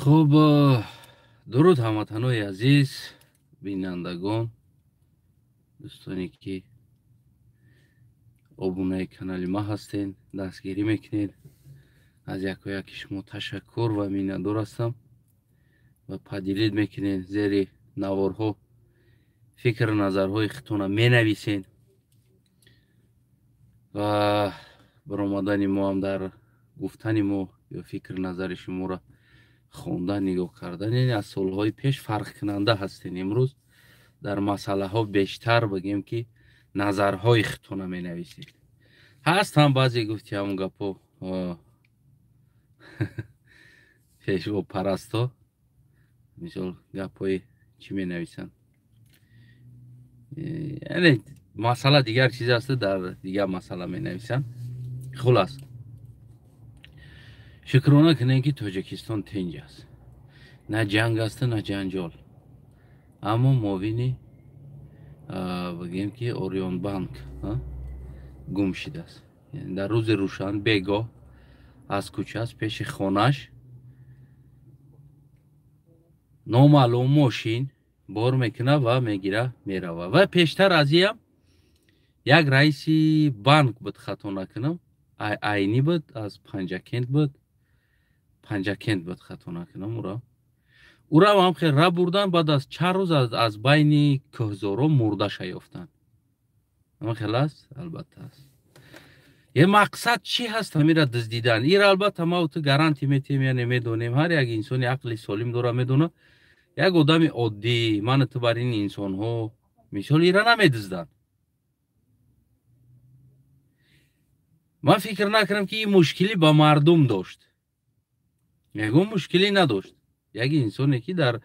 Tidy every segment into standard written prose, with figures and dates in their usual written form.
Хуб, дуруд ҳамватанои азиз, бинандагон, дӯстоне ки обунаи канали ма ҳастед, дастгирӣ мекунед. Аз якояки шумо ташаккур ва миннатдор ҳастам ва поделить мекунед зери наворҳо, фикру назарҳои худтона менависед ва баромадани мо ҳам дар гуфтани мо ё фикру назари шуморо хондан, нигоҳ кардан, яъне аз солҳои пеш фарқкунанда ҳастед. Имрӯз дар масъалаҳо бештар бигем ки назарҳои худтона менависед. Ҳастам баъзе гуфти ҳамон гапо пешвопарасто, мисол гапҳои чӣ менависанд, яъне масъала дигар чиз аст, дар дигар масъала менависанд. Хулас, шукрона кунем ки Тоҷикистон тинҷ аст, на ҷанг аст, на ҷанҷол. Аммо муовини бигем ки Ориёнбанк гум шидааст. Дар рӯзи рӯшан бегоҳ аз кӯча, аз пеши хонаш номаълум мошин бор мекунад ва мегира мерава. Ва пештар аз иам як раиси банк буд, хато накунам, Айнӣ буд, аз Панҷакент буд, Панҷакент буд, хато накунам. Ура ҳам хел ра бурдан, баъд аз чанд рӯз аз байни кӯҳзоро мурдаша ёфтанд. Ҳама хел аст, албатта аст. Е мақсад чӣ ҳаст ҳамира дуздидан? Ира албатта ма ту гарантӣ метиҳем, яъне медонем, ҳар як инсони ақли солим дора медонад, як одами оддӣ ману ту бар ин инсонҳо мисол ира намедузданд. Ман фикр накардам ки ин мушкилӣ ба мардум дошт, ягон мушкилӣ надошт. Як инсоне ки дар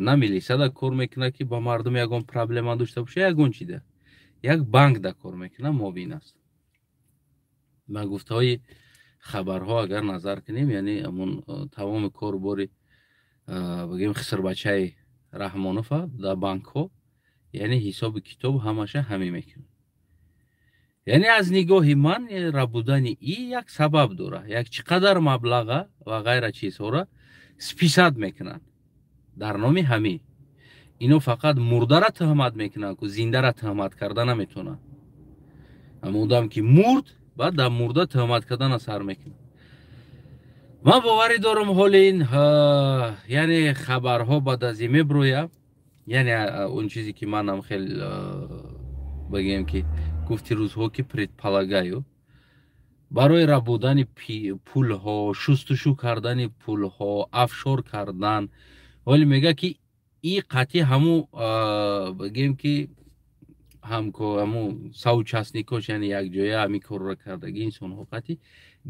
на милисада кор мекунад ки ба мардум ягон проблема дошта боша, ягон чида, як банкда кор мекунад, муовин аст. Ба гуфтаҳои хабарҳо агар назар кунем, яъне ҳамон тамоми корубори бигем хисрбачаи Раҳмонова дар банкҳо, яъне ҳисоби китоб ҳамаша ҳамин мекунад. Яъне аз нигоҳи ман рабудани и як сабаб дорад, як чӣ қадар маблаға ва ғайра чизҳоро списат мекунанд дар номи ҳамин. Ино фақат мурдара туҳмат мекунанд, ку зиндара туҳмат карда наметавонанд. Аммо одам ки мурд, баъд дар мурда туҳмат кардана сар мекунад. Ман боварӣ дорам ҳоли ин, яъне хабарҳо баъд аз ин меброяд, яъне он чизе ки манам хел бигем ки гуфти рӯзҳо ки предполагаю, барои рабудани пулҳо, шустушу кардани пулҳо, афшор кардан. Вале мега ки и қатъи ҳаму бигем ки ҳаму соучастникош, яъне якҷоя ҳамин корро кардаги инсонҳо қатъи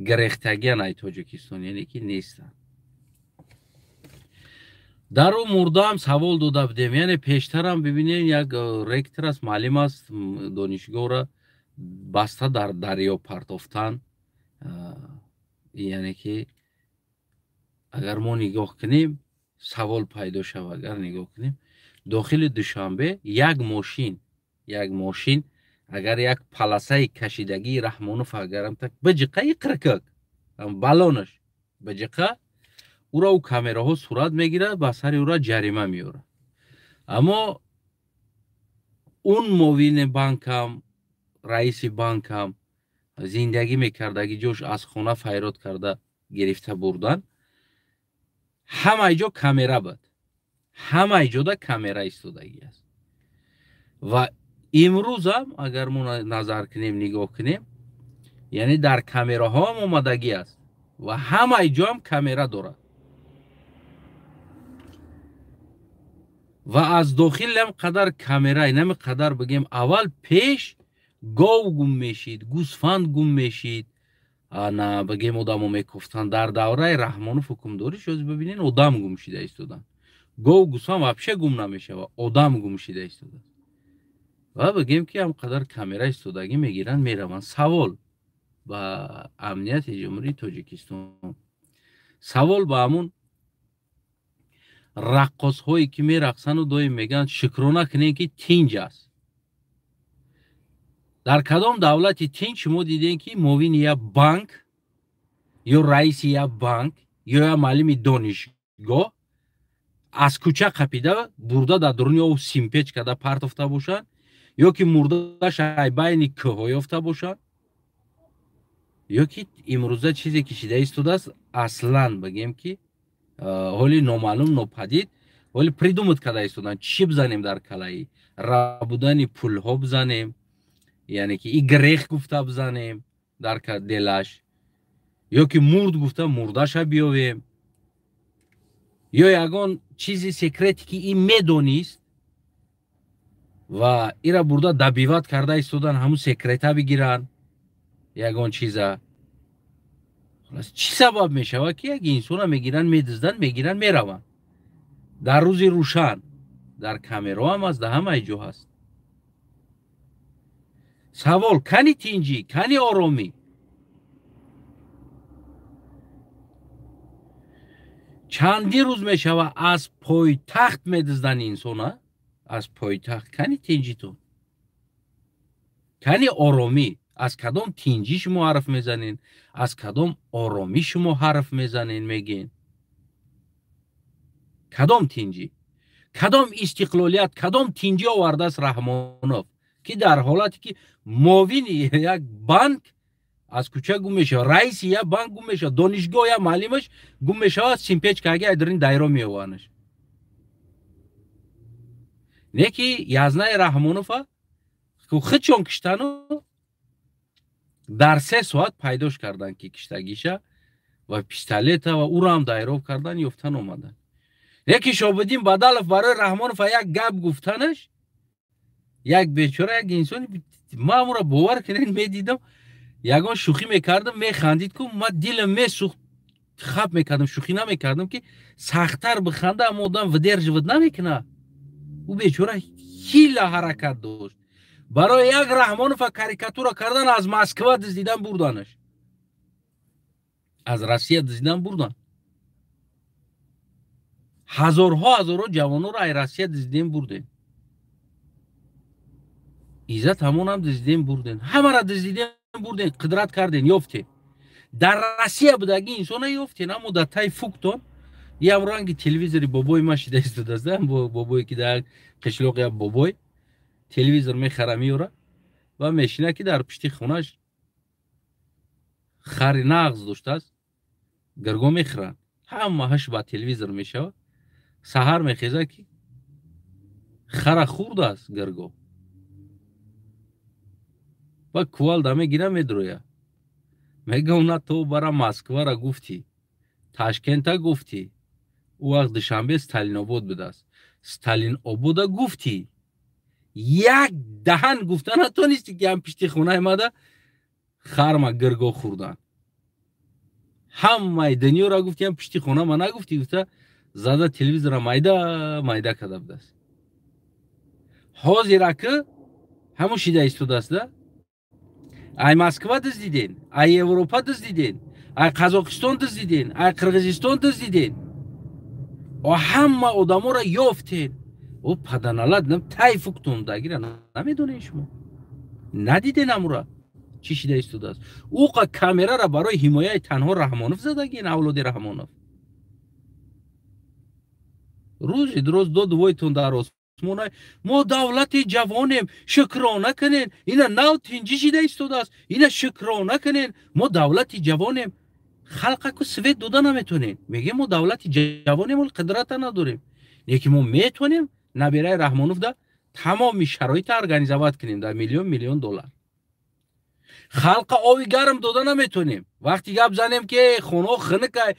гирехтагиан ай Тоҷикистон, яъне ки нестанд. Дар ӯ мурдаам савол дода будем, яъне пештарам бибинем, як ректор аст, муаллим аст, донишгоҳро баста дар дарё партофтан. Яъне ки агар мо нигоҳ кунем, савол пайдо шава, агар нигоҳ кунем дохили Душанбе як мошин, як мошин агар як паласаи кашидагии Раҳмонов агарам так биҷиқа иқрикак балонаш биҷиқа, ура ӯ камераҳо сурат мегирад, ба сари ура ҷарима меорад. Аммо он муовини банкам, раиси банкам зиндагӣ мекардаги ҷош аз хона файрод карда гирифта бурдан, ҳамаи ҷо камера буд, ҳамаи ҷода камера истодагӣ аст. Ва имрӯзам агар мо назар кунем, нигоҳ кунем, яъне дар камераҳоам омадагӣ аст ва ҳамаи ҷоам камера дорад. Ва аз дохил ҳам қадар камера, инами қадар бигем, аввал пеш гов гум мешид, гӯсфанд гум мешид, ана бигем одамо мекуфтанд. Дар давраи Раҳмонов ҳукмдорӣ шоз бибинед, одам гум шида истоданд. Гов гӯсфанд вообще гум намешавад, одам гум шида истодааст. Ва бигем ки ҳам қадар камера истодагӣ мегиранд, мераванд. Савол ба амнияти Ҷумҳурии Тоҷикистон, савол ба ҳамун раққосҳое ки мерақсанду доим мегӯянд шукрона кунем ки тинҷ аст. Дар кадом давлати тинҷ шумо дидем ки муовини як банк ё раиси як банк ё як муаллими донишгоҳ Донишгоҳ аз кӯча қапида бурда дар дуруни ов симпеч карда партофта бошанд, ё ки мурдааш ай байни кӯҳҳо ёфта бошанд, ё ки имрӯза чизе ки шида истодааст, аслан бигем ки ҳоли номаълум, нопадид, ҳоли придумать карда истоданд. Чӣ бизанем дар калаи рабудани пулҳо бизанем, яъне ки и грех гуфта бизанем дар делаш, ё ки мурд гуфта мурдаша биёвем, ё ягон чизи секрете ки ин медонист ва ира бурда добивать карда истодан, ҳамун секрета бигиранд ягон чиза. Чӣ сабаб мешавад, ки як инсона мегиранд, медизданд, мегиранд, мераванд дар рӯзи рӯшан, дар камероам аст, дар ҳамаи ҷо ҳаст. Савол: кани тинҷӣ, кани оромӣ? Чандин рӯз мешавад аз пойтахт медизданд инсона, аз пойтахт. Кани тинҷитон, кани оромӣ? Аз кадом тинҷӣ шумо ҳарф мезанед, аз кадом оромӣ шумо ҳарф мезанед, мегӯед? Кадом тинҷӣ, кадом истиқлолият, кадом тинҷӣ овардааст Раҳмонов, ки дар ҳолате ки муовини як банк аз кӯча гум мешавад, раиси як банк гум мешавад, донишгоҳ як муаллимаш гум мешавад, симпечкаги айдарин дайро меованаш. Не ки язнаи Раҳмонова худшон киштану дар 3 соат пайдош кардан ки киштагиша ва пистолета ва ӯро ҳам дайроб кардан, ёфтан омадан. Яки Шобиддин Бадалов барои Раҳмонов як гап гуфтанаш, як бечора, як инсони, ман ӯро бовар кунед медидам, ягон шӯхӣ мекардам, механдид ку, ман дилам месӯхт, хап мекардам, шӯхӣ намекардам ки сахттар биханда, аммо одам выдерживать намекунад. Ӯ бечора ҳила ҳаракат дошт. Барои як Раҳмонова карикатура кардан аз Москва дуздидан бурданаш, аз Россия дуздидан бурдан. Ҳазорҳо ҳазорҳо ҷавононро ай Россия дуздидем бурдем. Иззат ҳамонам дуздидем бурдем. Ҳамаро дуздидем бурдем, қудрат кардем, ёфтем. Дар Россия будаги инсона ёфтем, аммо дар тай фуктон ям ранги телевизори бобои ма шида истодааст, бобое ки дар қишлоқ як бобой телевизор мехара меёра ва мешина ки дар пишти хонаш хари нағз доштааст, гирго мехӯранд, ҳамааш ба телевизор мешавад. Саҳар мехезад ки хара хурдааст гирго, ва кувалда мегира медроя. Мегӯ на то бара Москвара гуфтӣ, Ташкента гуфтӣ, ӯ вақт Душанбе Сталинобод будааст, Сталинобода гуфтӣ, як даҳан гуфта натонистӣ ки ҳам пишти хонаи мада харма гирго хӯрдан. Ҳамаи дунёра гуфтӣ, ҳам пишти хона ма нагуфтӣ, гуфта зада телевизора майда майда карда будааст. Ҳозира ки ҳамун шида истодааст да? Ай Москва дуздиден, ай Европа дуздиден, ай Қазоқистон дуздиден, ай Қирғизистон дуздиден. О ҳама одаморо ёфтен. О паданалат тай фуктон дагира намедонед шумо. Надиден амура чӣ шида истодааст. Ӯқа камерара барои ҳимояи танҳо Раҳмонов задагин, авлоди Раҳмонов. Рӯзи дуроз дод войтон дар осмона, мо давлати ҷавонем, шукрона кунен, ина нав тинҷӣ шида истодааст, ина шукрона кунен, мо давлати ҷавонем. Халқаку свет дода наметонем. Мегем мо давлати ҷавонем, вале қудрата надорем. Леки мо метонем набираи Раҳмонов да тамоми шароита организовать кунем дар миллион миллион доллар. Халқа ови гарм дода наметонем. Вақти гап занем ки хонаҳо хунукай,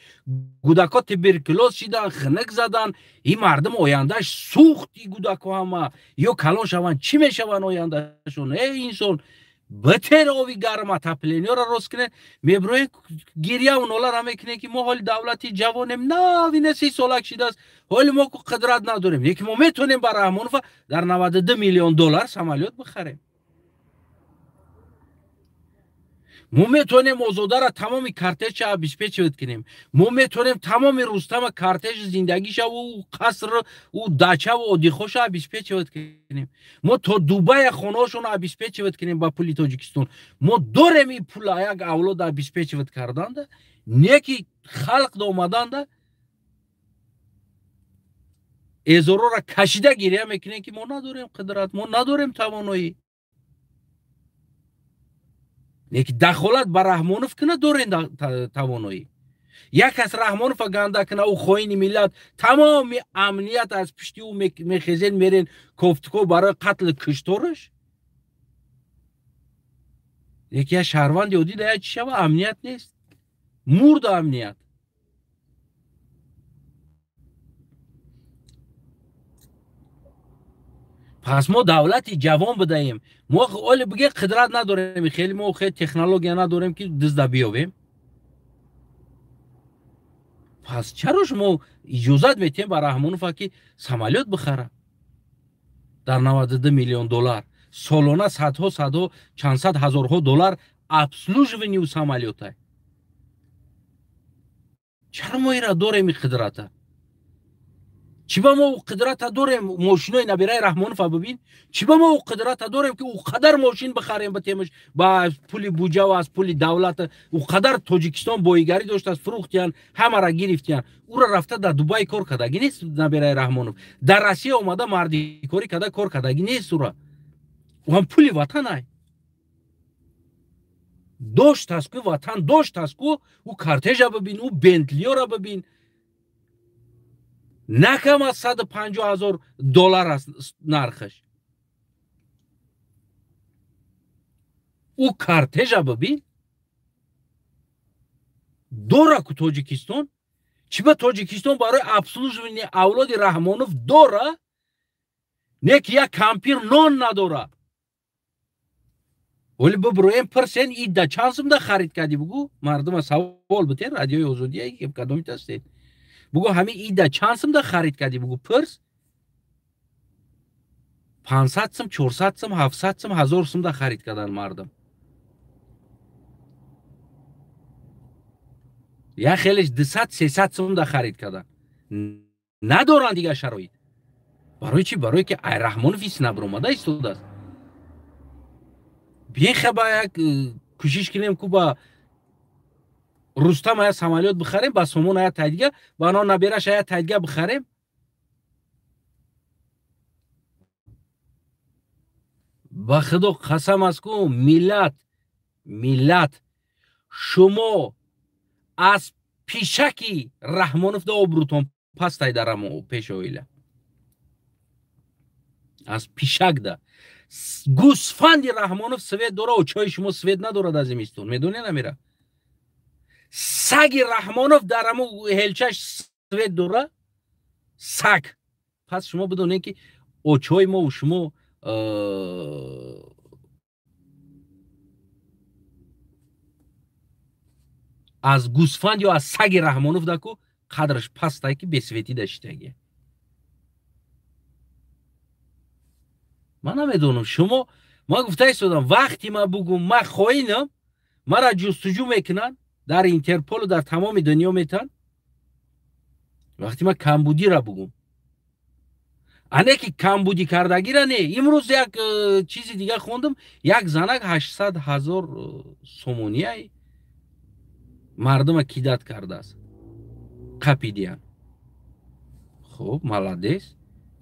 гудако туберкулоз шидан, хунук задан, ин мардум ояндааш сӯхт, ин гудако ҳама ё калон шаванд, чӣ мешаванд ояндашон? Эй инсон, битер ови гарм отоплениёро рост кунед, меброед гиряву нолара мекунед ки мо ҳоли давлати ҷавонем, нав ина 30 солак шидааст, ҳоли мо ку қудрат надорем. Лекин мо метонем ба Раҳмонова дар 92 миллион доллар самолёт бихарем. Мо метонем Озодара тамоми кортежша обеспечивать кунем. Мо метонем тамоми Рустама кортежи зиндагиша, ӯ қаср, ӯ дачаву одихоша обеспечивать кунем. Мо то Дубая хонаҳошонро обеспечивать кунем ба пули Тоҷикистон. Мо дорем ин пула як авлода обеспечивать карданда, не ки халқ омаданда Эзорора кашида гиря мекунем, ки мо надорем қудрат, мо надорем тавоноӣ. Лекин дахолат ба Раҳмонов кина дорем тавоноӣ. Як кас Раҳмонова ганда кина, ӯ хоини миллат, тамоми амният аз пишти ӯ мехезен, мерен кофтуко барои қатли киштораш. Лекин як шаҳрванди оддӣ да як чӣ шава, амният нест, мурда амният. Пас мо давлати ҷавон будаем. Мо оле биге қудрат надорем, хеле мо хеле технология надорем, ки дизда биёбем. Пас чаро шумо иҷозат метиҳем ба Раҳмонова, ки самолёт бихара дар 92 миллион доллар, солона садҳо садҳо чандсад ҳазорҳо доллар обслуживанию самолёта? Чаро мо ира дорем и қудрата? Чӣ ба мо қудрата дорем мошинои набираи Раҳмонова бибин? Чӣ ба мо қудрата дорем, ки ӯ қадар мошин бихарем, батемаш ба пули буҷа ва аз пули давлат? Ӯ қадар Тоҷикистон боигарӣ доштааст, фурӯхтиян, ҳамара гирифтиян. Ӯра рафта дар Дубай кор кардагӣ нест набираи Раҳмонов, дар Россия омада мардикорӣ карда кор кардагӣ нест. Ӯра ӯ ҳам пули ватанай доштааст ку, ватан доштааст ку. Ӯ кортежа бибин, ӯ бентлиёра бибин, на кам аз 150 000 доллар аст нархаш. Ӯ кортежа бибин, дора ку Тоҷикистон. Чӣ ба Тоҷикистон барои обслуживание авлоди Раҳмонов дора, не ки як кампир нон надора? Вале биброем, пирсен, идда чанд сумда харид кардӣ, бугӯ. Мардума савол битен, Радиои Озодия кадомит ҳастед, бугӯ, ҳамин ида чанд сумда харид кардӣ, бугӯ, пирс. 500 сум, 400 сум, 700 сум, 1000 сумда харид кардан мардум. Як хелеш 200, 300 сумда харид кардан. Надоранд дигар шароит. Барои чӣ? Барое ки ай Раҳмонов ҳис набаромада истодааст. Биен хаба як кӯшиш кунем ку, ба Рустам ая самолёт бихарем, ба Сомон ая тайдига, ба но набераш ая тайдига бихарем. Ба Худо қасам аст ку, миллат, миллат, шумо аз пишаки Раҳмонов да обрӯтон пастай дар амо пеши оила. Аз пишак да гӯсфанди Раҳмонов свет дора, очои шумо свет надорад аз зимистон, медонед амира? Саги Раҳмонов дар амо ҳелчаш свет дора, саг. Пас шумо бидонед, ки очои мову шумо аз гӯсфанд ё аз саги Раҳмонов даку қадраш пастай, ки бесветӣ даштаги. Ман намедонам, шумо ман гуфта истодам, вақти ман бугум ман хоинам, мара ҷустуҷӯ мекунанд дар Интерполу дар тамоми дунё метан. Вақти ман камбудира бугум, ане ки камбудӣ кардагира не. Имрӯз як чизи дига хондум: як занак 800 000 сомонияй мардума кидать кардааст, қапидиян. Хуб, молодец,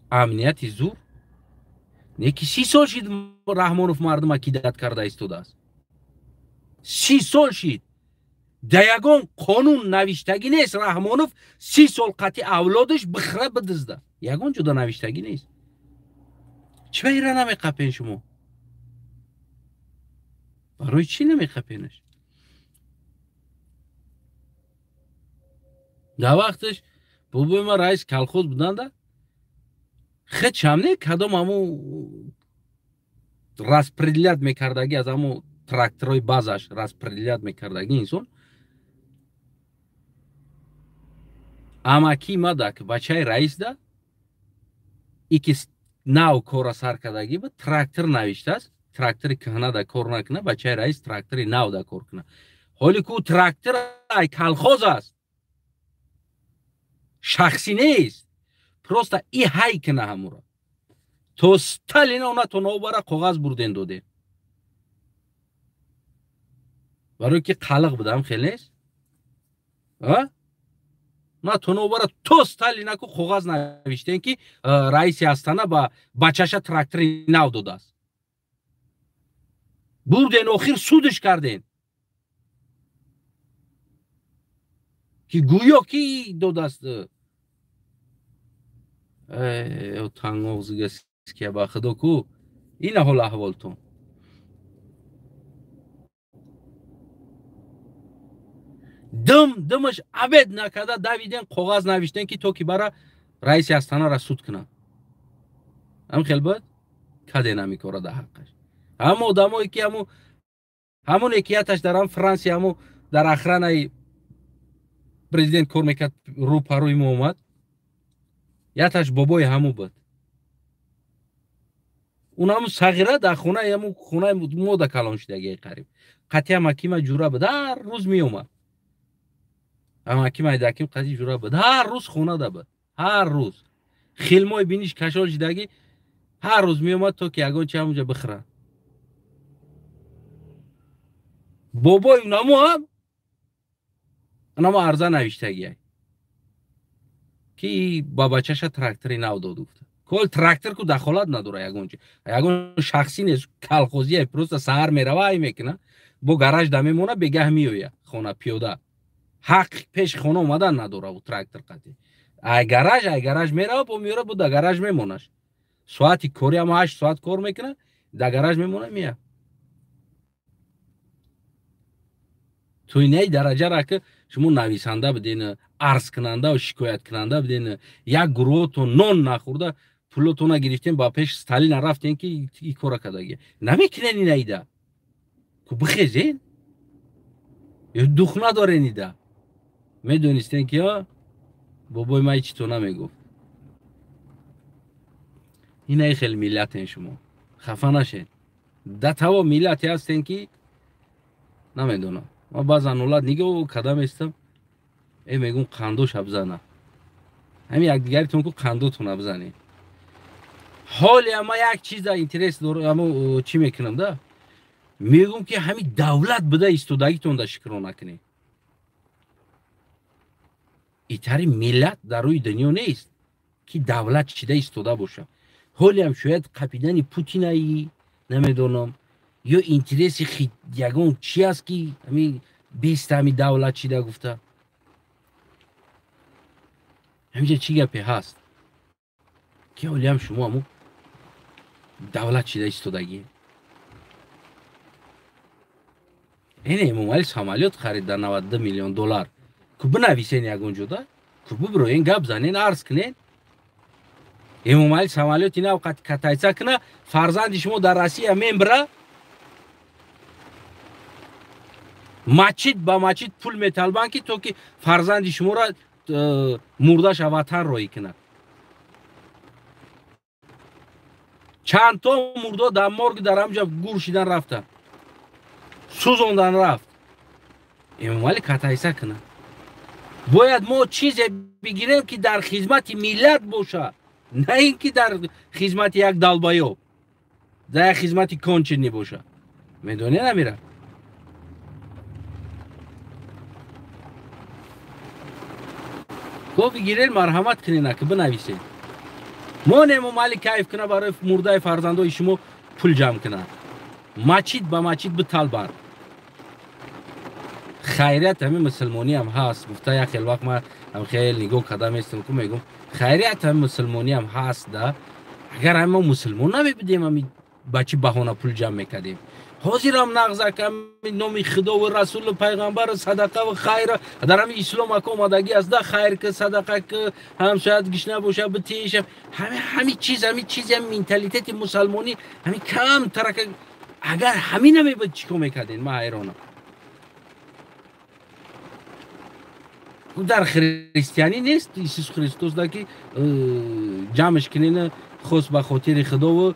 амнияти зур. Не ки 30 сол шид Раҳмонов мардума кидать карда истодааст, 30 сол шид. Да ягон қонун навиштагӣ нест Раҳмонов 30 сол қатъи авлодаш бихра, бидизда, ягон ҷуда навиштагӣ нест. Чӣ ба ира намеқапен шумо? Барои чӣ намеқапенаш? Дар вақташ бобои ман раис колхоз буданда, хечам не кадом ҳаму распределять мекардагӣ, аз ҳаму тракторҳои базаш распределять мекардагӣ инсон, амакӣ мада, ки бачаи раис да ики нав кора сар кардагӣ буд, трактор навиштааст, трактори кӯҳна да кор накуна, бачаи раис трактори нав да кор куна. Ҳоле ку трактор ай колхоз аст, шахсӣ нест, просто и ҳай куна ҳамуро. То Сталина она то нобара коғаз бурден додем, барои ки қалиқ будам, хел нест. Натоно бара то Сталинаку коғаз навиштен, ки раиси Астана ба бачаша трактори нав додааст. Бурден, охир судш карден, ки гӯё ки додааст. Тангоғзига ба худо ку ина ҳол аҳволтон. Дым дымаш абед накарда давиден, коғаз навиштен, ки то ки бара раиси Астанара суд кунад. Ам хел буд, каде намикора да ҳаққаш. Ҳама одамое ки ҳамон экияташ дар ҳам Франсия, ҳамо дар охранаи президент кор мекард, рӯ парӯи мо омад, яташ бобои ҳаму буд. Он ҳаму сағира дар хонаи ҳаму хонаи мо да калон шудагии, қариб қатъи ҳакима ҷура буд, ҳар рӯз меомад. Ҳаким Айдаким қатъи ҷура буд, ҳар рӯз хонада буд, ҳар рӯз хилмои биниш кашол шудагӣ, ҳар рӯз меомад, то ки ягон чи ҳамунҷа бихӯрад. Бобои унамо ҳам унамо арза навиштагиай, ки ба бачаша трактори нав дод, гуфта. Кол трактор ку дахолат надора, ягон чи, ягон шахсӣ нест, колхозия, просто саҳар мерава, ай мекуна, бо гараж да мемона, бегаҳ меоя хона пиёда. Ҳақ пеши хона омадан надора ӯ трактор қатӣ. Ай гараж мерава, бо меёра, бо да гараж мемонаш. Соати кори ҳама 8 соат кор мекуна, да гараж мемона, мея. То инаи дараҷара ки шумо нависанда буден, арзкунанда ва шикояткунанда буден, як гурӯҳотон нон нахӯрда, пулотона гирифтем, ба пеши Сталина рафтем, ки и кора кардагия намекунен. Инаида ку бихезен, ё дух надорен? Ида медонистен, ки бобои ман ҳечи то намегуфт. Инаи хеле миллатен шумо, хафа нашед. Да таво миллате ҳастен, ки намедонам. Ман баъзан ҳолат нигоҳ карда местам, мегӯм, қандоша бизана, ҳамин якдигаритон ку қандотона бизанед. Ҳоле ама як чиза интерес дорам, чӣ мекунам да, мегӯм, ки ҳамин давлат буда истодагитон да шукро накунед. Итари миллат дар рӯи дунё нест, ки давлат чида истода боша. Ҳолеам шояд қапидани Путинаи намедонам, ё интереси ягон чи аст, ки ҳамин беста ҳамин давлат чида гуфта. Ҳаминҷа чӣ гапе ҳаст, ки ҳолиам шумо ҳамун давлат чида истодагӣ? Эне Эмомалӣ самолёт харид дар 92 миллион доллар. Ку бинависен ягон ҷода, ку бибироен, гап занен, арз кунен. Эмомалӣ самолёти нав катайца куна, фарзанди шумо дар Россия мембира, мачид ба мачид пул металбанд, ки то ки фарзанди шуморо мурдаша ватан роҳӣ кунад. Чандто мурдо дар морг, дар ҳамҷа гур шидан рафта, сӯзондан рафт. Эмомалӣ катайса кунад. Бояд мо чизе бигирем, ки дар хизмати миллат боша, на ин ки дар хизмати як долбоёб, дар як хизмати конченый боша. Медонед, амира ко бигирен, марҳамат кунена, ки бинависед. Мон Эмомалӣ кайф куна, барои мурдаи фарзандои шумо пул ҷамъ кунад, мачид ба мачид биталбанд. Хайрият ҳамин мусулмониам ҳаст гуфта, як хел вақт ман ҳам хел нигоҳ карда местам, ку мегӯм, хайрият ҳамин мусулмониам ҳаст да. Агар ҳами мо мусулмон намебудем, ҳами ба чӣ баҳона пул ҷамъ мекардем? Ҳозирам нағзак ҳами номи худову расулу пайғамбару садақаву хайра дар ҳами ислом ака омадагӣ аст да, хайр ки, садақа ки, ҳамшояд гишна боша битиша, ҳами чиз, ҳами чизи, ҳами менталитети мусалмонӣ ҳами кам тарака. Агар ҳамин намебуд, чӣ кор мекардем? Ман ҳайронам. Дар христианӣ нест Исус Христос да, ки ҷамъш кунена, хос ба хотири худову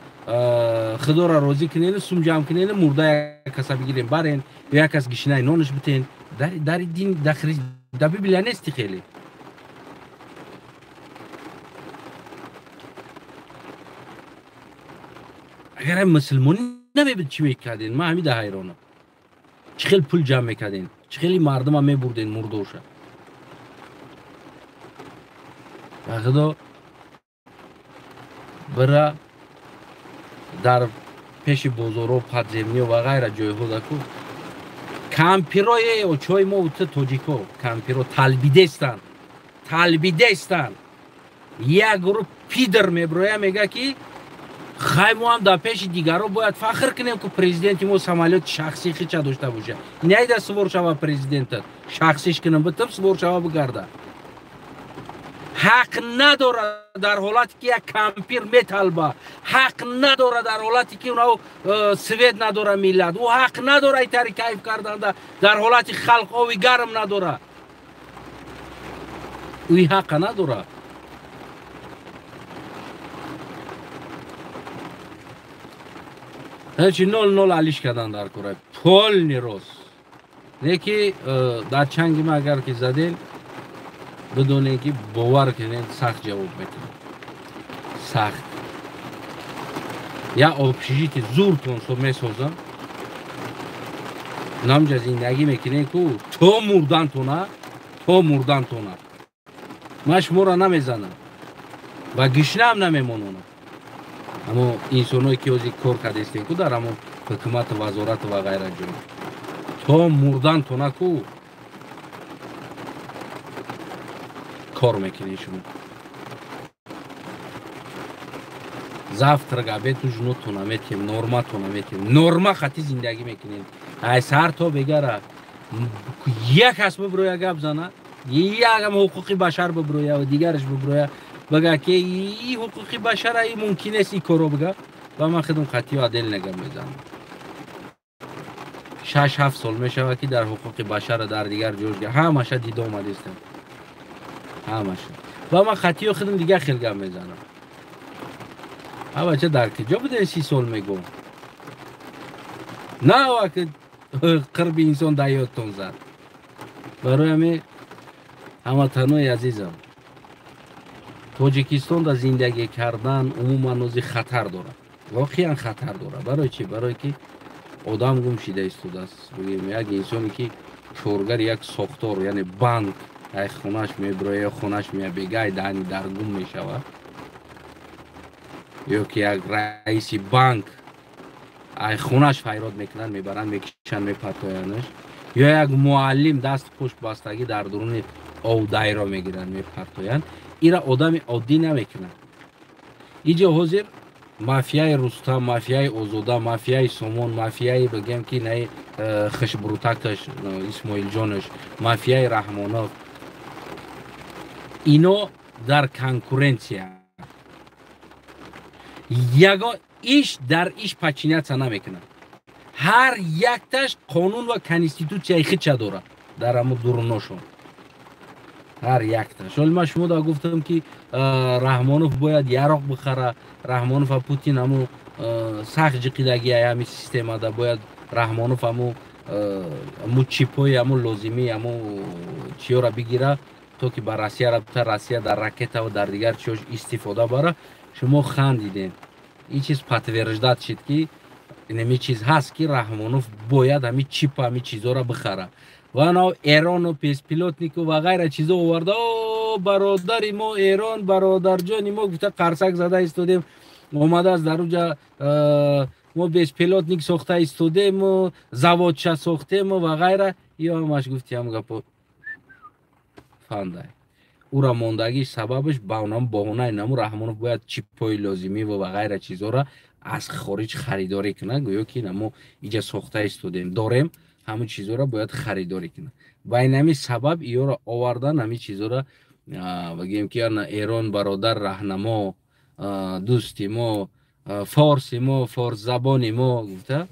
худоро розӣ кунена, сум ҷамъ кунена, мурда як каса бигирем барен, ё як кас гишинаи нонаш битен. Дар дин, дар Библия нести хеле. Агар мусулмонӣ намебуд, чӣ мекардем? Ман ҳамида ҳайронам. Чӣ хел пул ҷамъ мекардем? Чӣ хели мардума мебурден мурдоша? Ба худо, бира дар пеши бозорҳо, подземный ё ва ғайра ҷойҳо даку кампирои очои мо, ту тоҷико, кампиро талбидестанд, талбидестанд. Як гурӯҳ пидр меброя, мега ки хай, мо ҳам дар пеши дигарро бояд фахр кунем, ку президенти мо самолёти шахсии хича дошта боша. Инайда сувор шава, президентат шахсиш кунам, битам сувор шава, бигарда. Ҳақ надорад, дар ҳолате ки як кампир металба, ҳақ надорад, дар ҳолате ки унав свет надора миллат, ӯ ҳақ надора итари кайф карданда, дар ҳолати халқ ови гарм надора, ӯи ҳақа надорад. Ҳечи 0-0 алиш кардан дар кора полный рост не ки дар чанги ма агар ки задем, бидонем ки, бовар кунед, сахт ҷавоб мекунам, сахт. Я общежитие зуртон месозам, намҷа зиндагӣ мекунем ку то мурдантона, то мурдантона. Ман шуморо намезанам ва гишнаам намемононам, аммо инсоное ки ҳозир кор кардестем ку дар ҳамон ҳукумату вазорату ва ғайра ҷой, то мурдантона ку кор мекунед шумо. Завтрак, обед, ужин отона метиҳем, норматона метиҳем, норма хати зиндагӣ мекунем. Ай саҳар то бегара як кас биброя, гап зана, якам ҳуқуқи башар биброя ва дигараш биброя, бага ки и ҳуқуқи башара и мумкин нест, и коро бага, ва ман худам хатиё отдельно гап мезанам. 6-7 сол мешавад ки дар ҳуқуқи башара, дар дигар ҷош ҳамаша дида омадистам, ҳамаша, ва ман хатиё худам дигар хел гап мезанам. Ҳа, бача, дар куҷо будем 30 сол? Мегӯм, на вақт қирби инсон дар ёдтон зад. Барои ҳамин, ҳамватанои азизам, Тоҷикистон дар зиндагӣ кардан умуман ози хатар дорад, воқеан хатар дорад. Барои чӣ? Барое ки одам гум шида истодааст. Бигӯем, як инсоне ки коргари як сохтор, яъне банк, ай хонаш мебироя ё хонаш мея, бегай даҳани дар гум мешавад, ё ки як раиси банк ай хонаш файрод мекунанд, мебаранд, мекишанд, мепартоянаш, ё як муаллим даст пушт бастагӣ дар дуруни овдайро мегиранд, мепартоянд, ира одами оддӣ намекунад. Иҷо ҳозир мафияи Рустам, мафияи Озода, мафияи Сомон, мафияи, бигем ки, наи хишбрутакаш Исмоилҷонаш, мафияи Раҳмонов, ино дар конкуренция, ягон иш дар иш подчиняться намекунад. Ҳар якташ қонун ва конститутсияи худша дорад дар ҳамун дуруношон, ҳар якташ. Ҳоли ман шумо да гуфтам ки Раҳмонов бояд яроқ бихара, Раҳмонов ва Путин ҳамун сахт ҷиқидагия ҳами системада, бояд Раҳмонов ҳамун чипҳои ҳамун лозимӣ, ҳамун чиёра бигира, то ки ба Россия рафта, Россия дар ракета ва дар дигар чиёш истифода бара. Шумо хандидем. Ин чиз подтверждать шид, ки инами чиз ҳаст, ки Раҳмонов бояд ҳами чипа, ҳами чизоро бихара. Ва нав Эрону беспилотник у ва ғайра чизо оварда, о бародари мо Эрон, бародарҷони мо гуфта, қарсак зада истодем. Омадааст дар уҷа, мо беспилотник сохта истодему, заводча сохтему ва ғайра. Ё ҳамаш гуфтиам гапо фандай. Ура мондагиш сабабаш ба онам баҳонаи наму Раҳмонов бояд чипҳои лозимӣ ва ғайра чизоро аз хориҷ харидорӣ кунад, гӯё ки намо иҷа сохта истодем, дорем, ҳамун чизоро бояд харидорӣ кунад. Ба ин ҳамин сабаб иёро овардан, ҳамин чизоро, бигӯем ки Эрон бародар, раҳнамо, дӯсти мо, форси мо, форсзабони мо гуфта,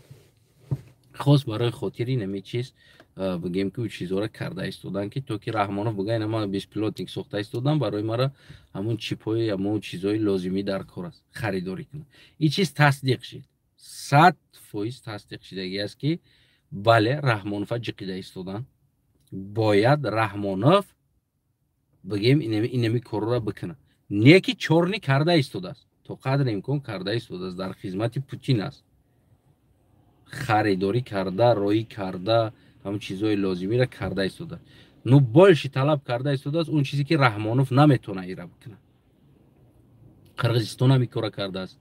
хос барои хотири ин чиз, бигем ки, ӯ чизоро карда истодан, ки то ки Раҳмонов бигӯя, ина ман беспилотник сохта истодам, барои мара ҳамун чипҳои, ҳамун чизҳои лозимӣ дар кор аст, харидорӣ кунад. Ин чиз тасдиқ шид, 100% тасдиқ шидагӣ аст, ки бале, Раҳмонова ҷиқида истодан, бояд Раҳмонов, бигем, инами корро бикунад. Не ки чорни карда истодааст, то қадри имкон карда истодааст, дар хизмати Путин аст, харидорӣ карда, роӣ карда, ҳамун чизҳои лозимиро карда истода. Ну, больше талаб карда истодааст он чизе, ки Раҳмонов наметавона ира бикунад. Қирғизистон ҳам ин кора кардааст,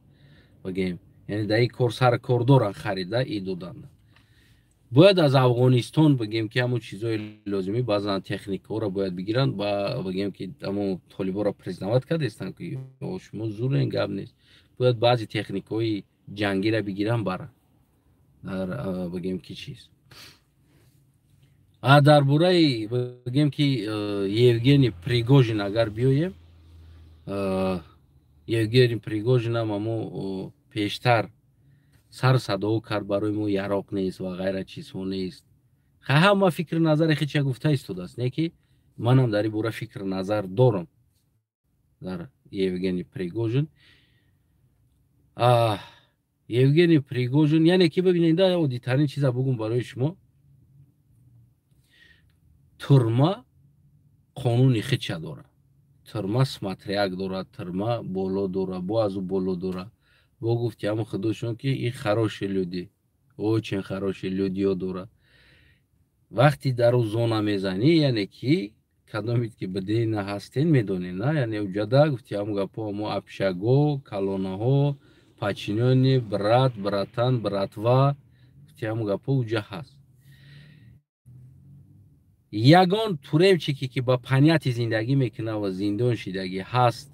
бигем, яъне дар ин кор сар кор доранд, харида и доданд. Бояд аз Афғонистон, бигем, ки ҳамун чизҳои лозимӣ, баъзан техникаҳоро бояд бигиранд. Ба бигем, ки ҳамун толиборо признавать кардастанд, ки шумо зурен, гап нест, бояд баъзе техникаҳои ҷангиро бигиранд, баранд дар, бигем, ки чиз. А дар бораи, бигем, ки Евгений Пригожин агар биёем, Евгений Пригожинам ҳамо пештар сар садо кард, барои мо яроқ нест ва ғайра чизҳо нест. Ҳама фикри назари хеча гуфта истодааст, не ки манам дар ин бора фикр назар дорам дар Евгений Пригожин. Евгений Пригожин, яъне ки бибинед, оддитарин чиза бугум барои шумо: турма қонуни хича дорад, турма смотряк дорад, турма боло дорад, бо азу боло дорад. Бо гуфти ҳамон худошон, ки и хорошие люди, очень хорошие людиё дорад. Вақти дар ӯ зона мезанӣ, яъне ки кадомед ки бидена ҳастен, медонед, на, яъне уҷада, гуфти ҳамон гапҳо, мо общаго, калонаҳо, подчинённый, брат, братан, братва, гуфти ҳамон гапҳо уҷа ҳаст. Ягон тюремщике, ки ба понятие зиндагӣ мекунад ва зиндон шидагӣ ҳаст,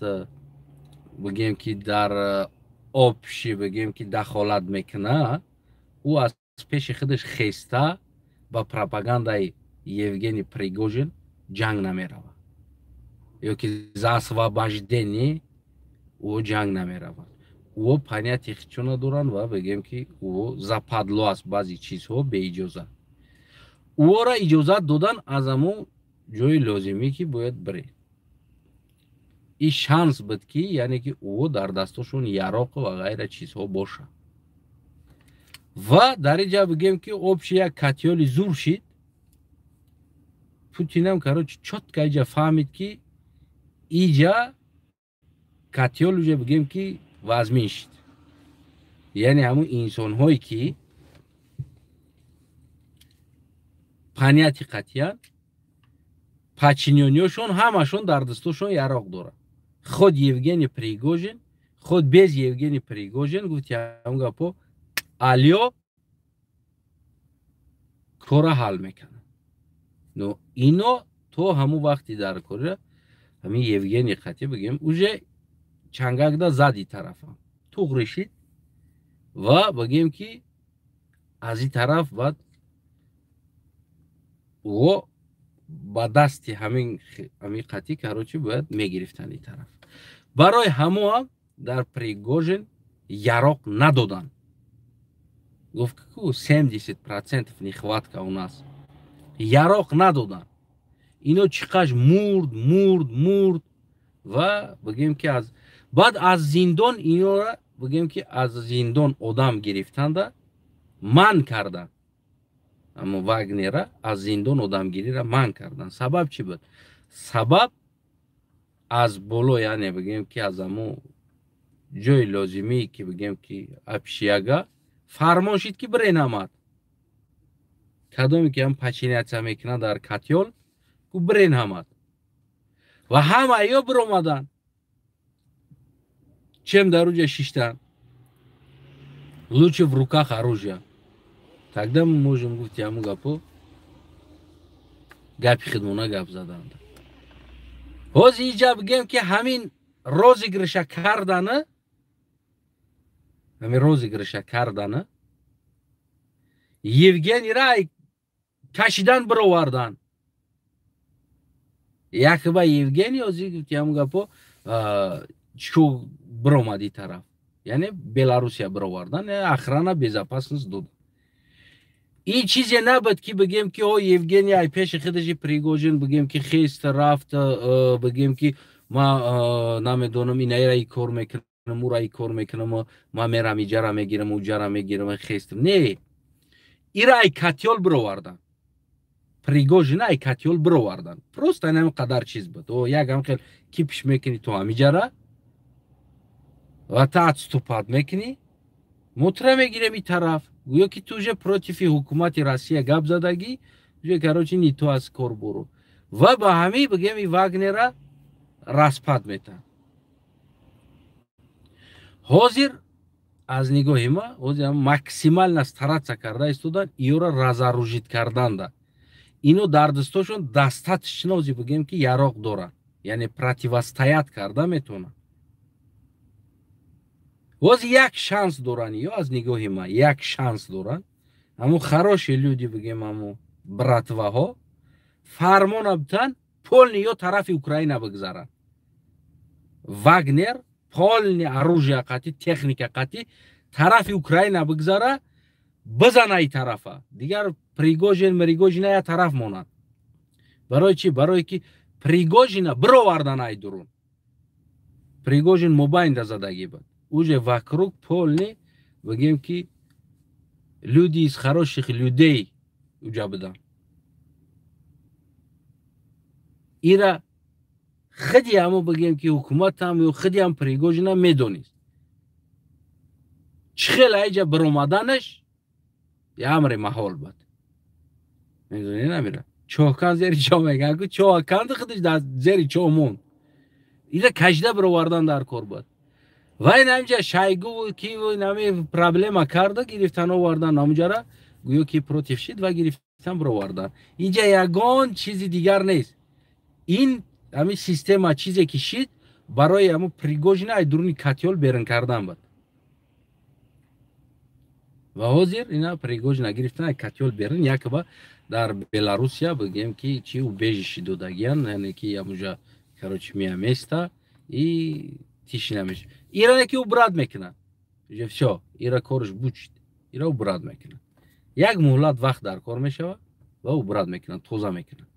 бигем, ки дар общий, бигем, ки дахолат мекунад, ӯ аз пеши худаш хеста ба пропагандаи Евгений Пригожин ҷанг намеравад ё ки за освобождение ӯ ҷанг намеравад. Ӯ понятие хичо надоранд ва, бигем, ки ӯ западло аст, баъзе чизҳо беиҷозат ӯро иҷозат додан аз ҳамон ҷои лозимӣ, ки бояд биред. И шанс буд, ки яъне ки ӯ дар дастошон яроқ ва ғайра чизҳо бошад. Ва дар ин ҷа, бигем, ки общий як котёли зур шид. Путинам, короче, чётко иҷа фаҳмид, ки иҷа котёл уже, бигем, ки вазмин шид. Яъне ҳамун инсонҳое, ки понятие қатъиян подчинёнёшон, ҳамашон дар дастошон яроқ дорад, худ Евгений Пригожин, худ без Евгений Пригожин, гуфти ҳамун гапо, алё кора ҳал мекунад. Но ино то ҳамун вақти дар кора ҳамин Евгений қатъи, бигем, уже чангакда зади тарафам туғри шид ва, бигем, ки аз ин тараф баъд ӯ ба дасти ҳамин қатъи, короче, бояд мегирифтанд ин тараф. Барои ҳамоам дар Пригожин яроқ надоданд. Гуфт, ку 70% нехватка у нас, яроқ надоданд. Ино чиқаш мурд, мурд, мурд ва, бигем, ки аз баъд аз зиндон инора, бигем, ки аз зиндон одам гирифтанда манъ карданд. Аммо Вагнера аз зиндон одамгириро манъ карданд. Сабаб чӣ буд? Сабаб аз боло, яъне, бигем, ки аз ҳамун ҷои лозимӣ, ки, бигем, ки общага фармон шид, ки бирен ҳамад, кадоме ки ҳам подчиняться мекунад дар котёл, ку бирен ҳамад. Ва ҳама ё биромаданд, чем дар уҷа шиштан, лучше в руках оружие, тогда мы можем, гуфти ҳамун гапо, гапи хидмона гап заданд. Ҳозир иҷа, бигем, ки ҳамин розыгрыша кардана, ҳамин розыгрыша кардана, Евгенийра кашидан бировардан. Якба Евгений ҳозир, гуфти ҳамун гапо, чӯ биромад и тараф, яъне Беларусия бировардан, охрана, безопасность дод. Ин чизе набуд, ки бигем, ки о Евгений ай пеши худаши Пригожин, бигем, ки хест рафт, бигем, ки ма намедонам, инаира и кор мекунам, ура и кор мекунам, ма мерам иҷара мегирам, уҷара мегирам, хестам. Не, ира ай котёл бировардан, Пригожина ай котёл бировардан. Просто ин қадар чиз буд. О як ҳам хел кипиш мекунӣ то ҳамиҷара ва та отступать мекунӣ, мо тура мегирем и тараф. Гӯё ки ту уже против ҳукумати Россия гап задагӣ, уже, короче, не то аз кор буру. Ва ба ҳамин бигем и Вагнера распад метаҳанд. Ҳозир аз нигоҳи ма ҳозир максимально стараться карда истодан иёра разоружить карданда. Ино дар дастошон достаточно ҳозир бигем ки яроқ доранд, яъне противостоять карда метавонанд. Ҳозир як шанс доранд ё аз нигоҳи ма як шанс доранд. Ҳамун хорошие люди бигем, ҳамун братваҳо фармона битан, полный ё тарафи Украина бигзаранд. Вагнер полный оружия қатӣ, техника қатӣ тарафи Украина бигзара, бизана и тарафа. Дигар Пригожин Мригожина я тараф монанд. Барои чӣ? Барое ки Пригожина бировардан ай дурун. Пригожин мобайнда задагӣ буд. Уже вокруг полный бигем ки люди из хороших людей уҷа буданд. Ира худи ҳамо бигем ки ҳукуматам ё худи ҳам Пригожина медонист. Чӣ хел айҷа биромаданаш амри маҳол буд. Медонӣ намира. Чоҳкан зери чоҳ мегӯянд ку, чоҳканди худаш дар зери чоҳ монд. Ира кашида бировардан дар кор буд. Ва ин ҳамҷа Шойгу киву нами проблема карда гирифтан овардан ҳамуҷара, гӯё ки против шид ва гирифтан бировардан. Инҷа ягон чизи дигар нест. Ин ҳамин система чизе ки шид барои ҳамун Пригожина ай дуруни котёл берун кардан буд. Ва ҳозир ина Пригожина гирифтан ай котёл берун, якба дар Беларусия бигем ки чи убежище додагиян, яъне ки ҳамуҷа короче меаместа и тишина меша. Ира ки убрать мекунад. Уже всё, ира корш бучид. Ира убрать мекунад. Як муҳлат вақт дар кор мешавад ва убрать мекунад, тоза мекунад.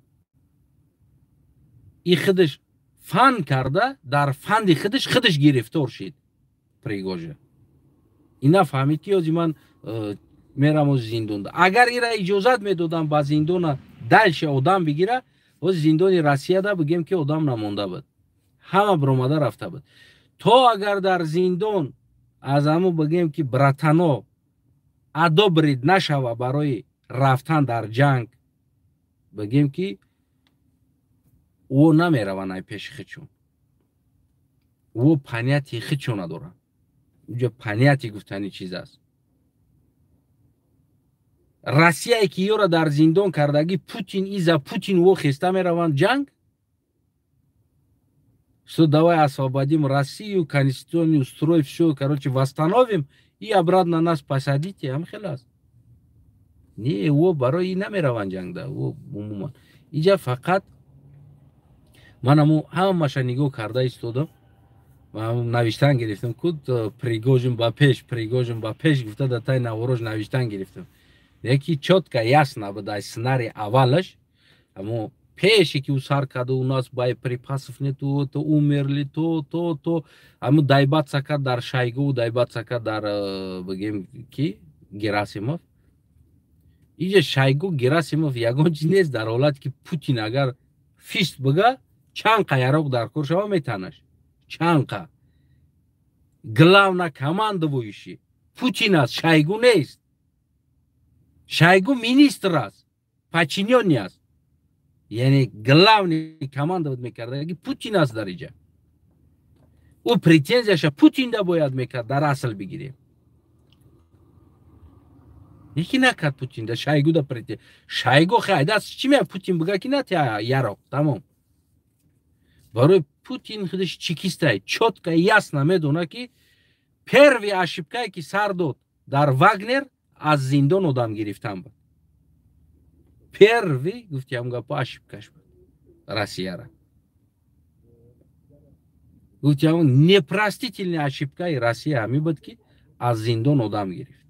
И худаш фан карда, дар фанди худаш худаш гирифтор шид Пригожин. Ина фаҳмид ки ҳозир ман мерам оз зиндонда. Агар ира иҷозат медодам ба зиндона дальше одам бигира, ҳозир зиндони Россияда бигем ки одам намонда буд. Ҳама биромада рафта буд. То агар дар зиндон аз ҳамун бигем ки братано одобрить нашава барои рафтан дар ҷанг, бигем ки ӯ намераванд ай пеши худшон. Ӯ понятие худшон надоранд. Уҷа понятие гуфтани чиз аст. Россияе ки ёра дар зиндон кардагӣ Путин, иза Путин ӯ хеста мераванд ҷанг, что давай освободим Россию, конституционный устрой, все, короче, восстановим и обратно нас посадите, ам хел аст. Не, ӯ барои намераванд ҷангда, ӯ умуман. Иҷа фақат ман ҳаму ҳамаша нигоҳ карда истодам, навиштан гирифтам, ку Пригожин ба пеш, Пригожин ба пеш гуфта дар таи наворош навиштан гирифтам. Яки чётко ясно буд ай сценарий аввалаш, ҳамо пеше ки ӯ сар карда, у нас боеприпасов нету, то умерли, то то то ҳамо доебаться кард дар Шойгу, доебаться кард дар бигем ки Герасимов. Иҷа Шойгу Герасимов ягон чиз нест дар ҳолате ки Путин агар фист бига, чанд қа яроқ дар кор шава метанаш. Чанд қа. Главнокомандующий Путин аст, Шойгу нест. Шойгу министр аст, подчинённый аст. Яъне главный командовать мекарда Путин аст дар иҷа. Ӯ претензияша Путинда бояд мекард, дар асл бигирем. Яки накард Путинда, Шойгуда претензия. Шойгу хай даст чӣ мея Путин бига ки натя яроқ, тамом. Барои Путин худаш чекистай, чётко ясно медона ки первый ошибкае ки сар дод дар Вагнер аз зиндон одам гирифтан буд. Первый гуфти ҳам гапо ошибкаш буд Россияра. Гуфти ҳам непростительный ошибкаи Россия ҳамин буд ки аз зиндон одам гирифт.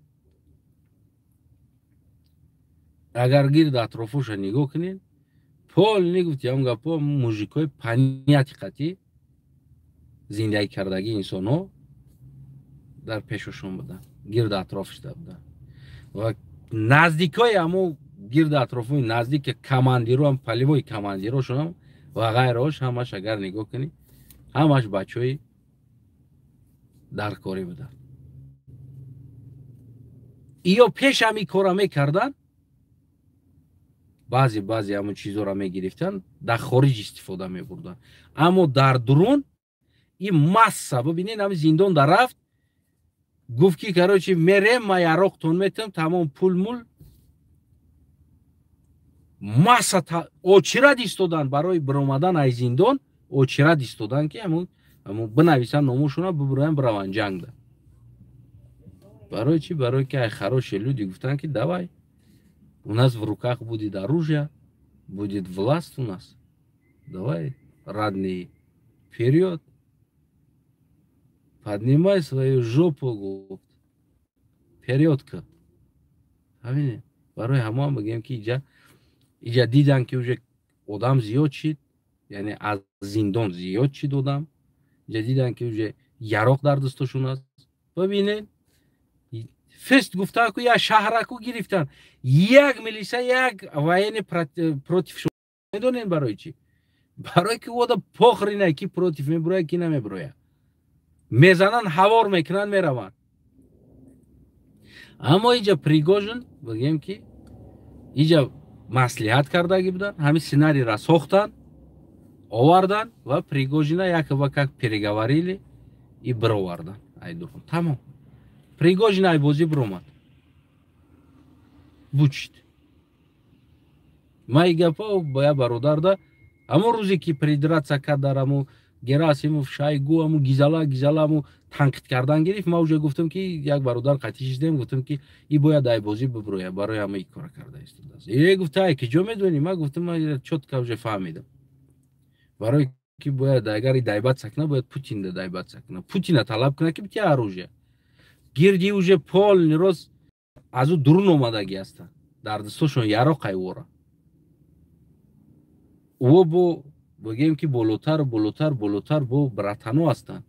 Агар гирд атрофоша нигоҳ кунед, полный гуфти ҳам гапо мужикои понятие қатӣ зиндагӣ кардагӣ инсонҳо дар пешошон буданд, гирд атрофшда буданд. Ва наздикои ҳамо гирд атрофои наздики командироам, полевой командирошонам ва ғайраҳош ҳамаш агар нигоҳ кунӣ, ҳамаш бачаҳои даркорӣ буданд. Иё пеш ҳамин кора мекарданд, Баъзе ҳамон чизоро мегирифтанд, дар хориҷ истифода мебурданд. Аммо дар дурун ин масса, бибинед, ҳами зиндон дар рафт, гуфт ки короче мерем, ма яроқтон метам, тамом пул мул масса очирад истодан барои биромадан аз зиндон, очирад истодан ки ҳамун бинависанд номошона, бибироянд, бираванд ҷангда. Барои чӣ? Барои ки ай хорошие люди гуфтанд ки давай, у нас в руках будет оружие, будет власть у нас, давай, родные, вперед, поднимай свою жопу, гуфт, вперёд-ка. Ҳамине. Барои ҳамон бигем ки иҷа дидан ки уже одам зиёд шид, яъне аз зиндон зиёд шид одам, иҷа дидан ки уже яроқ дар дастошон аст. Бибинед, фест гуфтан ку як шаҳраку гирифтан, як милиса, як военный против. Медонед барои чӣ? Барои ки ода похрина ки против мебуроя, ки намебуроя, мезананд, ҳавор мекунанд, мераванд. Аммо иҷа Пригожин, бигем ки иҷа маслиҳат кардагӣ буданд, ҳамин сценарийра сохтанд, овардан ва Пригожина якобы как переговорили и бировардан айдурун. Тамом, Пригожин ай бозӣ биромад, бучид. Ма и гапо ба я бародарда ҳамон рӯзе ки придраться кард дар ҳамун Герасимов, Шойгу, ҳамун гизала гизала ҳамун танқид кардан гирифт, ма уже гуфтам ки як бародар қатӣ шидем, гуфтам ки и бояд ай бозӣ бибирояд, барои ҳама и кора карда истодааст. Э, гуфта, ай киҷо медонӣ? Ма гуфтам, ма чётко уже фаҳмидам, барои ки бояд агар и доебаться кунад, бояд Путин доебаться кунад, Путина талаб кунад ки битя оружие гирди. Уже полный рост аз ӯ дурун омадагӣ ҳастанд, дар дастошон яроқ айвора. Ӯ бо бигем ки болотар, болотар, болотар бо братано ҳастанд.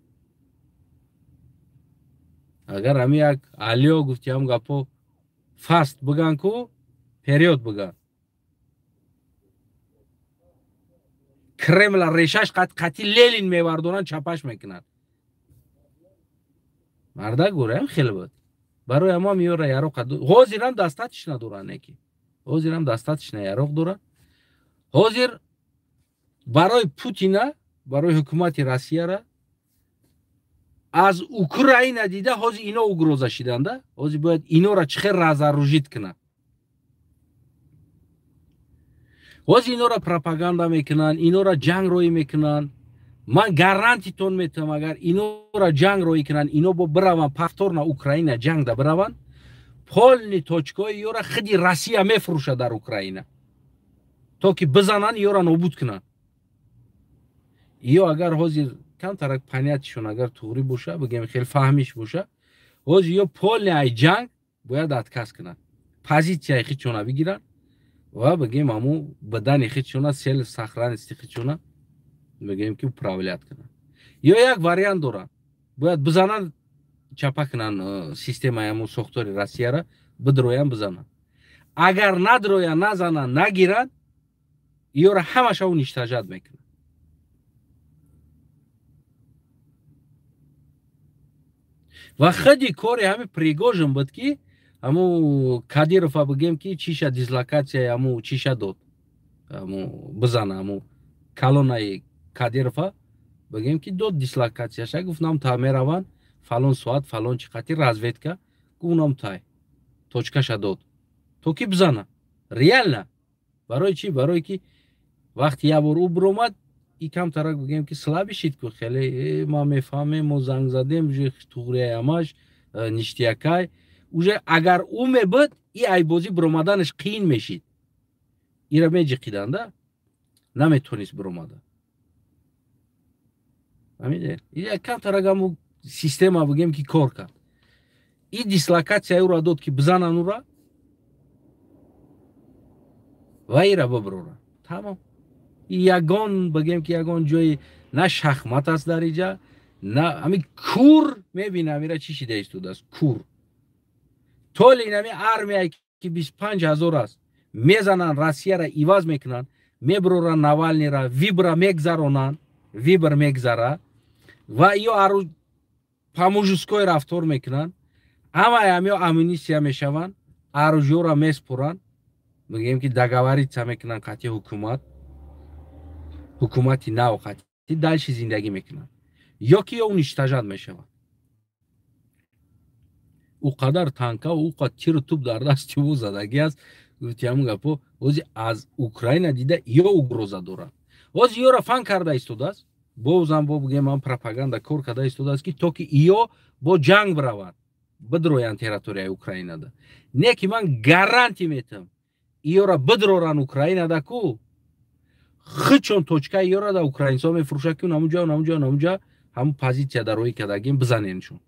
Агар ҳами як алиё гуфти, ҳам гапо фаст биган ку вперёд биган, Кремла решаш қатъи Ленин мевардоранд, чапаш мекунанд. Мардак гӯраям хеле буд. Барои ҳамам ёра яроқ ҳозирам дастатиш надоранд, неки ҳозирам дастатиш на яроқ доранд. Ҳозир барои Путина, барои ҳукумати Россияра аз Украина дида, ҳозир ино угроза шиданда, ҳозир бояд инора чӣ хел разоружить кунанд. Ҳозир инора пропаганда мекунанд, инора ҷанг роӣ мекунанд. Ман гарантитон метавам, агар инора ҷанг роӣ кунанд, ино бо бираванд повторно Украина ҷангда бираванд, полный точкаҳои ёра худи Россия мефурӯшад дар Украина, то ки бизананд, ёра нобуд кунанд. Ё агар ҳозир камтарак понятишон агар туғрӣ боша, бигем хеле фаҳмиш боша, ҳозир ё полный ай ҷанг бояд отказ кунанд, позитсияи худшона бигиранд ва бигем ҳамун бадани худшона, цель сохранности худшона бигем ки управлять кунанд. Ё як вариант доранд, бояд бизананд, чапа кунанд системаи ҳамун сохтори Россияра, бидроянд, бизананд. Агар надроянд, назананд, нагиранд, ёра ҳамаша уничтожать мекунанд. Ва худи кори ҳами Пригожин буд ки ҳамун Кадирова, бигем ки чиша дислокатсияи ҳамун чиша дод, ҳамун бизана ҳамун колоннаи Кадирова, бигем ки дод дислокатсияша, гуфт нам та мераванд фалон соат фалон чи қати разведка, гуфт нам тай точкаша дод то ки бизана реально. Барои чӣ? Барое ки вақти як бор ӯ биромад, и камтарак бигем ки слабый шид ку хеле, ма мефаҳмем, мо занг задем, уже туғрияй ҳамаш ништиякай. Уже агар ӯ мебуд, и айбозӣ биромаданаш қиин мешид, ира меҷиқиданда, наметонист биромада. Фаҳмидед? Камтарак ҳаму система бигем ки кор кард, и дислокатсия ӯро дод ки бизанан ӯра ва ира бибирора. Тамом. Ягон бигем ки ягон ҷои на шахмат аст дар иҷа, на ҳами кур мебинам ира чӣ шида истодааст. Кур толи инами армияе ки 25 000 аст, мезананд, Россияра иваз мекунанд, мебироранд Навалнира, выбора мегзаронанд, выбор мегзара ва ё по-мужской рафтор мекунанд, ҳамаи ҳамё амнистия мешаванд, оружиёро меспуранд, Мегӯем, ки договориться мекунанд қатъи ҳукумат, ҳукумати нав қатъи дальше зиндагӣ мекунанд, ё ки ё уничтожать мешавад. Ӯ қадар танка, ӯ қад тиру туп дар дасти ӯ задагӣ аст. Гуфти ҳамун гапо ҳози аз Украина дида ё угроза дорад. Ҳози ёра фан карда истодааст, бозам бо бигем, ам пропаганда кор карда истодааст, ки то ки иё бо ҷанг бираванд, бидроянд территорияи Украинада. Не ки ман гарантӣ метам, иёра бидроран Украинада ку хичон точкаи иёра да украинсо мефурӯшад, ки намуҷа, намуҷа, намуҷа ҳамун позитсия дар роҳи кардагим, бизаненшон.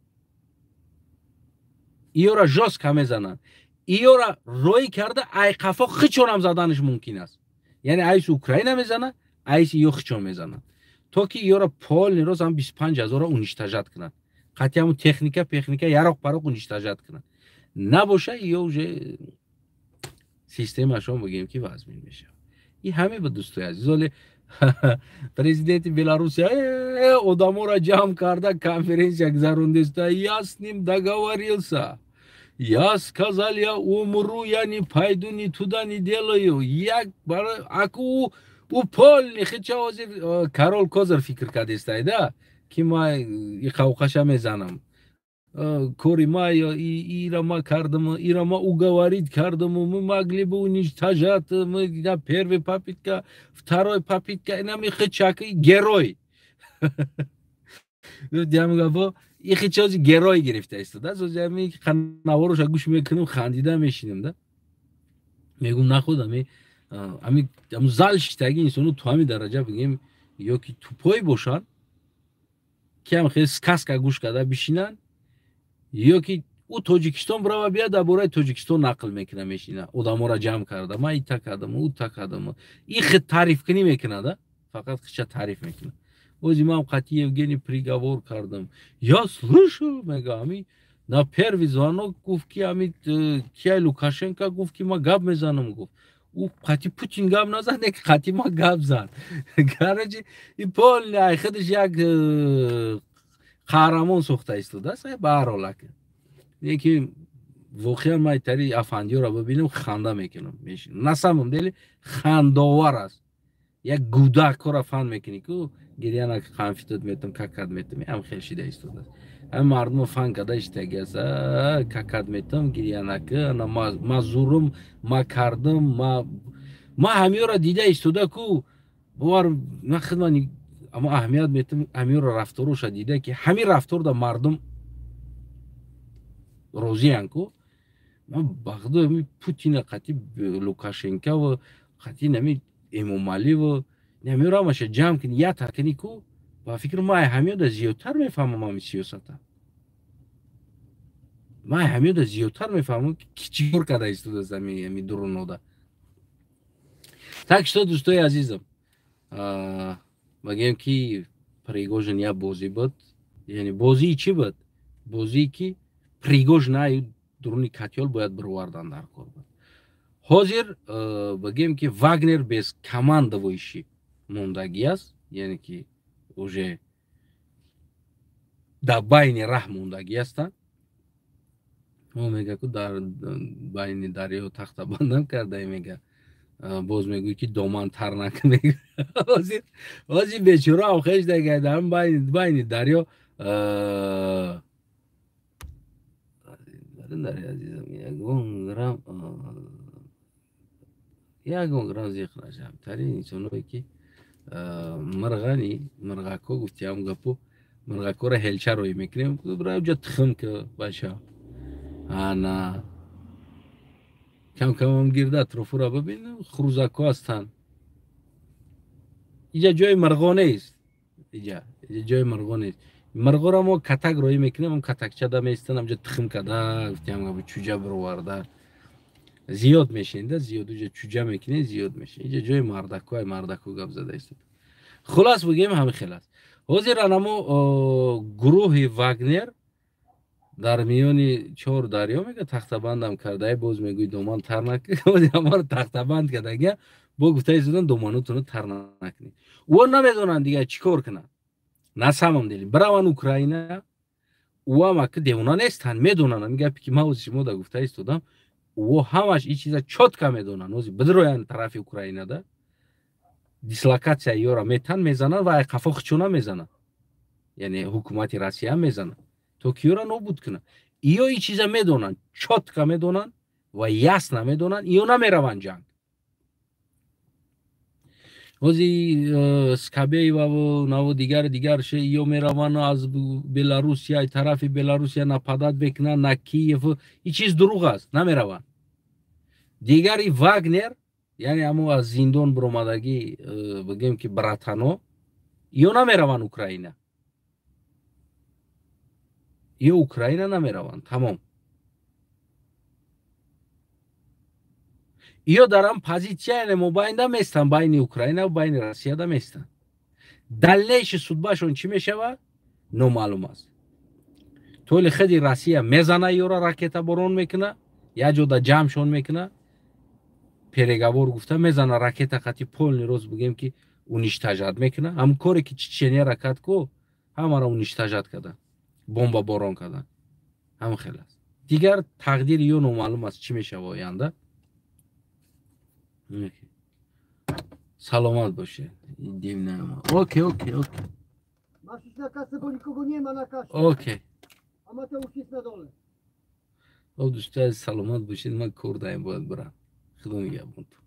Иёра жёстко мезананд, иёра роҳӣ карда айқафо хичонам заданаш мумкин аст. Яъне айси Украина мезана, айси иё хичон мезананд, то ки иёра полный рост ҳам 25 000-ро уничтожать кунанд, қатъи ҳамун техника, пехника, яроқ пароқ уничтожать кунанд. Набоша, иё уже системашон, бигем, ки вазмин мешавад. И ҳаме ба дӯстои азиз, оле президенти Беларусия одаморо ҷамъ карда, конференсия гузарондеста: «Я с ним договорился, я сказал, я умру, я не пойду ни туда, не делаю». Як аку ӯ полный хича ҳозир король козыр фикр кардестай да, ки ма иқавқаша мезанам, кори ма ира ма кардам, ира ма уговорить кардам, мы могли бы уничтожать, мы на первый попытка, второй попытка, инами хичаки герой дямгаво и хичози герой гирифта истода. Ами наворуша гӯш мекунам, хандида мешинам да, мегум, нахуд ами зал шитаги инсону ту ҳами дараҷа, бигем, ё ки тупой бошанд, ки ҳам хеле сказка гӯш карда бишинанд, ё ки ӯ Тоҷикистон бирава, бия, дар бораи Тоҷикистон нақл мекуна, мешина, одаморо ҷамъ карда, ма ита кардам, ӯ та кардам, и хит таърифкунӣ мекунада, фақат хича таъриф мекунад. Ози ман қатъи Евгений приговор кардам, я слышал, мега, ами на первый звонок гуфт, ки ами кия Лукашенко гуфт, ки ма гап мезанам, гуфт, ӯ қатъи Путин гап назад, не, қатъи ма гап зад. Короче, и полный ай худаш як қаҳрамон сохта истодааст. Баҳарҳол, ака, ки воқеан ман тари афандиёро бибинам, ханда мекунам. На самом деле хандовар аст. Як гудаккора фан мекунӣ ку, гиряна конфетот метам, какат метам, ам хел шида истодааст. Ҳами мардумо фан карда иштаги аст: какат метам, гирянака, ана ма зурум, ма кардам, ма ҳамиёро дида истода ку, бовар ман хидмат, аммо аҳамият метам, ҳамиёро рафтороша дида, ки ҳамин рафтор да мардум розиян ку. Ман ба худо, ами Путина қатъи Лукашенкова, қатъи нами Эмомаливо, намиёро ҳамаша ҷамъ кини, як такини ку, ба фикр ман ҳамиёда зиёдтар мефаҳмам ҳами сиёсата, ман ҳамиёда зиёдтар мефаҳмам, ки чӣ кор карда истодааст ами дурунода. Так что, дӯстои азизам, мегӯем, ки Пригожин як бозӣ буд. Яъне бозии чӣ буд? Бозие, ки Пригожин ай дуруни котёл бояд бировардан дар кор буд. Ҳозир, бигӯем, ки Вагнер без командующий мондагӣ аст, яъне ки уже дар байни раҳ мондагӣ ҳастанд. Мо мега ку дар байни дарё тахтабандам кардаи, мега, боз мегӯй, ки доман тар накун. Ҳозир бечораам хеш дега дар байни дарё. Азизам, ягон грамм зиқ нашам. Тарин инсоное, ки мирғани мирғако, гуфтиам гапу, мирғакора ҳелча рӯй мекунем, ҷа тухм ки бача ана кам камам гирда атрофура бибин, хурӯзако ҳастанд. Иҷа ҷои мирғо нест, иҷа ҷои мирғо нест. Мирғоро мо катак роҳӣ мекунем, ам катакчада меистан, амҷа тухм када, гуфтиам, чӯҷа бироварда, зиёд мешинда, зиёд уҷа чӯҷа мекунед, зиёд мешин. Иҷа ҷои мардако, ай мардако гап зада истода. Хулас, бигем, ҳамин хел аст. Ҳозир анамо гурӯҳи Вагнер дар миёни чор дарё, мега, тахтабандам кардаи, боз мегӯй, доман тар накамаро тахтабанд кардагия, бо гуфта истодан, доманутуно тар накунед. Ӯ намедонанд дигар чӣ кор кунанд. На самом деле бираванд Украина, ӯам ака девона нестанд, медонанд ҳамин гапе, ки ман ози шумо да гуфта истодам. Ӯ ҳамаш ин чиза чётко медонанд. Ози бидроянд тарафи Украинада, дислокация ёра метан, мезананд ва қафо хичона мезананд, яъне ҳукумати Россия мезанад, то ки ёра нобуд кунад. Иё ин чиза медонанд, чётко медонанд ва ясно медонанд, иё намераванд ҷанг. Ҳози Скабееваву наву дигар дигар ё мераванд аз Беларусия, тарафи Беларусия нападать мекунанд на Киев. Ин чиз дурӯғ аст, намераванд. Дигари Вагнер, яъне ҳамо аз зиндон биромадагӣ, бигем ки братано, ё намераванд Украина, ё Украина намераванд, тамом. Ё дар ам позитсия, яъне мобайнда местанд, байни Украина ва байни Россияда местанд. Дальнейший судьбашон чӣ мешавад, номаълум аст. Толи худи Россия мезана ёра, ракетаборон мекуна, як ҷода ҷамъшон мекуна, переговор гуфта мезана ракета қати, полный рост бигем ки уничтожать мекуна. Ҳам коре ки Чеченияра кард ку, ҳамаро уничтожать кардан, бомбаборон кардан, ҳам хел аст. Дигар тақдири ё номаълум аст, чӣ мешава оянда. Саломат бошед. Окей, окей, окей. Masz iść na kasę, bo nikogo nie ma na kasie. Окей. A Mateusz jest na dole. Хоб, дӯстои, саломат бошед, ман кор даем, бояд бирам. Худо нигаҳбонтон.